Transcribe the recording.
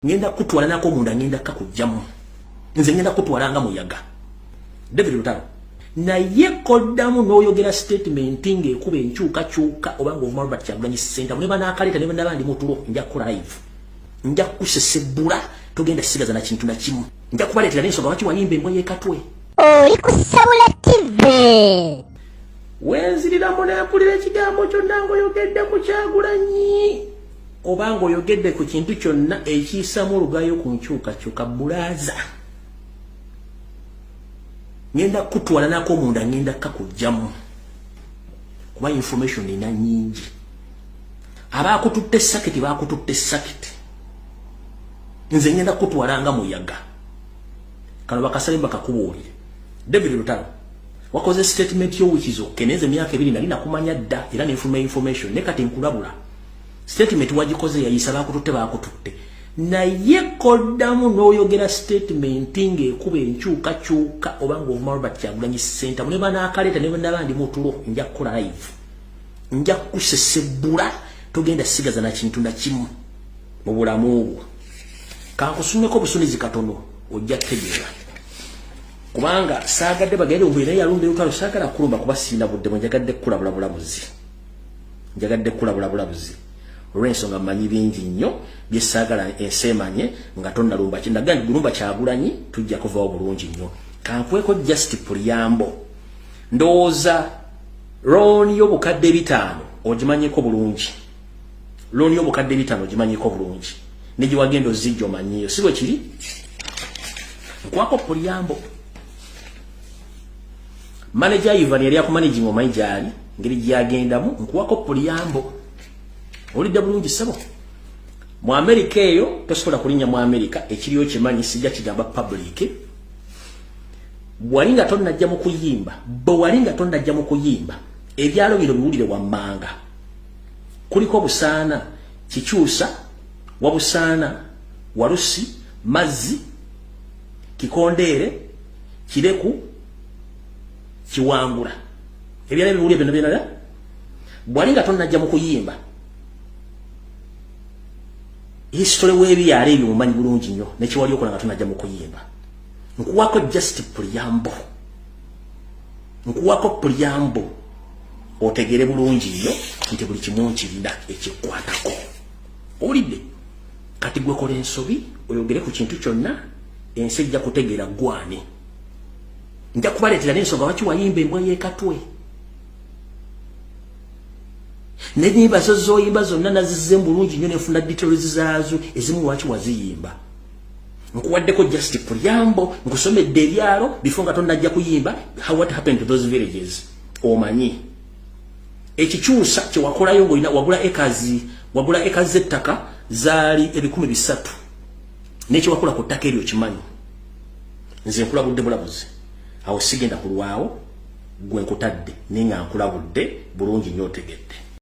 Ngenda kutwala nako munda, ngenda kakujjamu. Nze ngenda kutwala nga muyaga. David Lutalo, naye koddamu n'oyogera statement ng'ekuba enkyukakyuka oba ng'ovuma Robert Kyagulanyi Ssentamu, ne banaakaleta ne banaba ndi mutulo, nja kukola live, nja kusesebbula, togenda sigaza na kintu na kimu. Nja kubaleetera n'ensonga lwaki wayimba embwa y'ekatwe. Oli ku Sabula TV. Wenziriramu nempulira ekigambo kyonna ng'oyogedde ku Kyagulanyi oba ng'oyogedde ku kintu kyonna ekiyisamu olugayo ku nkyukakyuka, bulaaza, ngenda kutwala nako munda, ngenda kakujjamu, kuba information ina nyingi. Abakututte sakiti, bakututte sakiti. Nze ngenda kutwala nga muyaga. Kano bakasale bakakubuulire. David Lutalo, wakoze statement yo, which is okay. Neze emyaka 2 nali nakumanya dda era nenfuma information, ne kati nkulabula. Statement wagikoze, yayisa, bakututte, bakututte. Naye koddamu n'oyogera statement ng'ekuba enkyukakyuka oba ng'ovuma Robert Kyagulanyi Ssentamu, ne banaakaleta ne banaba ndi mutulo, nja kukola live, nja kusesebbula, togenda sigaza na kintu na kimu mu bulamu bwo. Kankusumeko obusunizi katono, ojja kutegeera, kubanga saagadde bagende mbu naye yalumba olutalo. Saagala kulumba kuba siina budde bwe. Njagadde kukulabula bulabuzi, njagadde kukulabula bulabuzi olw'ensonga mmanyi bingi nnyo byesaagala ensi emanye nga tonnalumba. Kindaga nti gulumba Kyagulanyi, tujja kuvawo bulungi nnyo. Kankweko just preamble. Ndowooza loan y'obukadde 5 ogimanyiko bulungi. Loan y'obukadde 5 ogimanyiko bulungi, ne gye wagenda ozijja omanyiyo, si bwe kiri? Nkwako preamble. Manager Ivan yali akumanaging, omanyi gyali, ngeri gyagendamu. Nkuwako preamble. Olidde bulungi, ssebo? Mu Amerika eyo tosobola kulinnya mu Amerika, ekiriyo kimanyi, sijja kigamba public. Bwali nga tonnajja mu kuyimba, bwe wali nga tonnajja mu kuyimba, ebyalo bino biwulire wammanga: kuliko Busaana, Kikyusa, Wabusaana, Walusi, Mazzi, Kikondeere, Kireku, Kiwangula. Ebyalo ebiwulire bino byonna, bwali nga tonnajja mu kuyimba, history w'ebyalo ebyo mumanyi bulungi nnyo, nekiwali okola nga tonnajja mu kuyimba. Nkuwako just preamble, nkuwako preamble otegere bulungi nnyo nti buli kimu nkirina ekikwatako. Owulidde? Kati gwe kola ensobi oyogere ku kintu kyonna, ensi ejja kutegeera gwani. Nja kubaleetera n'ensonga lwaki wayimba embwa y'ekatwe, nenyimba zo zoyimba zonna nazizze bulungi nnyo, nenfuna details zaazo ezimu lwaki waziyimba. Nkuwaddeko just preamble, nkusomedde ebyalo before nga tonnajja kuyimba, how, what happened to those villages. Omanyi ekikyusa kyewakolayo ngaolina wagula ekazi, wagula ekazi z'ettaka zaali 300,000, nekyewakola ku ttaka eryo kimanyi. Nze nkulabudde bulabuzi awo, sigenda kulwawo. Gwe nkutadde naye nga nkulabudde bulungi nnyo, otegedde?